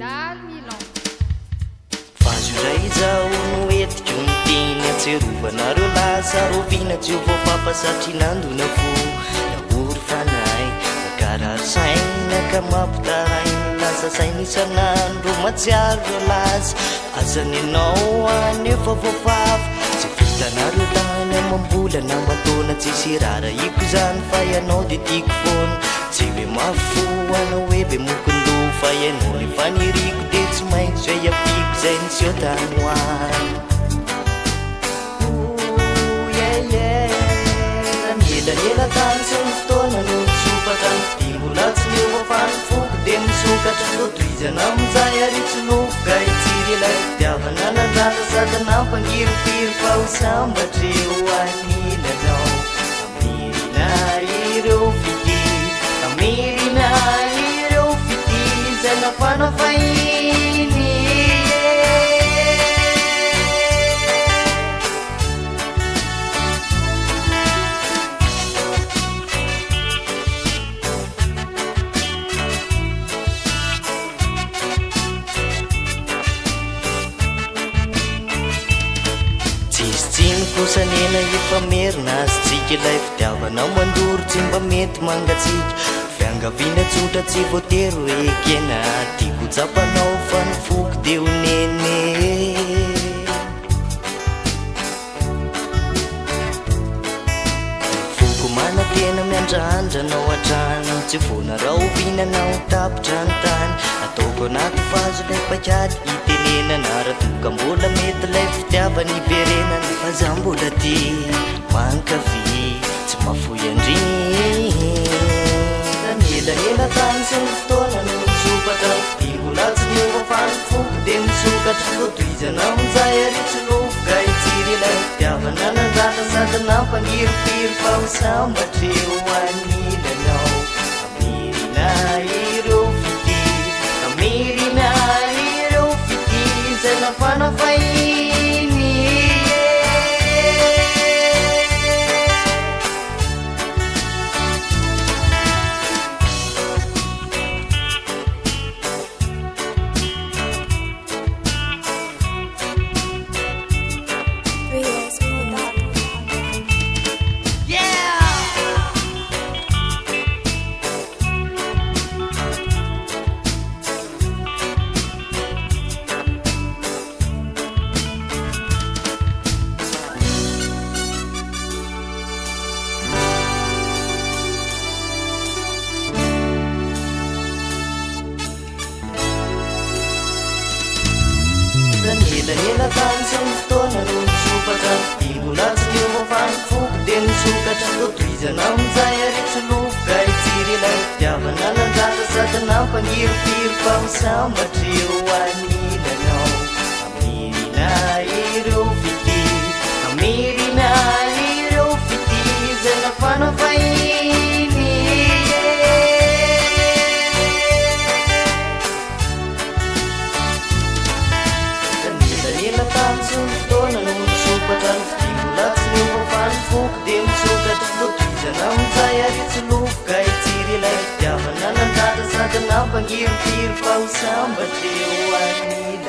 Dal Milan. Vazo iray izaho no entiko miteny Atsiarovanareo lasa Rahoviana tsy ho voafafa satria nandona fo Nahory fanahy, nankarary saina ka mampitaraina Lasa saina isan'andro mahatsiaro ireo lasa Asa ny anao any efa voafafa Tsy vitanareo tany amam-bolana aman-taona Tsisy rarahiko izany fa ianao dia tiako foana Tsy hoe mafy fo anao hoe be mokon-doha Fa ianao no efa niriko dia tsy maintsy hoe hiafiako Izay niseho tany ho any Ooh yeah yeah Nielaela tany sy ny fotoana no nisokatra Ny fitia mbola tsy niova fa ny foko dia nisokatra Totoizana amin'izay ary tsy lofoka hitsiry Ilay fitiavana nandratra sady nampangirifiry Fa ho sambatra eo anilanao Hamerina ireo fitia Hamerina ireo fitia Izay nafana fahiny Tsisy tsiny kosa nena efa merina azy tsika ilay fitiavana mandoro tsy mba mety mangatsiaka Fiangaviana tsotra tsy voatery ho ekena Tiako ho tsapanao fa ny foko dia ho nene Foko manantena miandrandra anao hatrany Tsy foana rahoviana na ho tapitra ny tany Ataoko anaty vazo ilay paikady itenenana Raha toa ka mbola mety ilay fitiavana iverenana Fa za mbola tia mankafy tsy mahafoy an-dry Nielaela tany sy ny fotoana no nisokatra Ny fitia mbola tsy niova fa ny foko dia nisokatra Totoizana amin'izay ary tsy lofoka hitsiry Ilay fitiavana nandratra sady nampangirifiry Fa ho sambatra eo anilanao Hamerina ireo fitia Hamerina ireo fitia Izay nafana fahiny Elaela tany sy ny fotoana no nisokatra Ny mbola tsy niova fa ny foko dia nisokatra Totoizana amin'izay ary tsy lofoka hitsiry Ilay fitiavana nandratra sady nampangirifiry Fa ho sambatra eo anilanao Hamerina ireo fitia Hamerina ireo fitia Izay nafana fahiny Nielaela tany sy ny fotoana no nisokatra Ny fitia mbola tsy niova fa ny foko dia nisokatra Totoizana amin'izay ary tsy lofoka hitsiry Ilay fitiavana nandratra sady nampangirifiry Fa ho sambatra eo anilanao.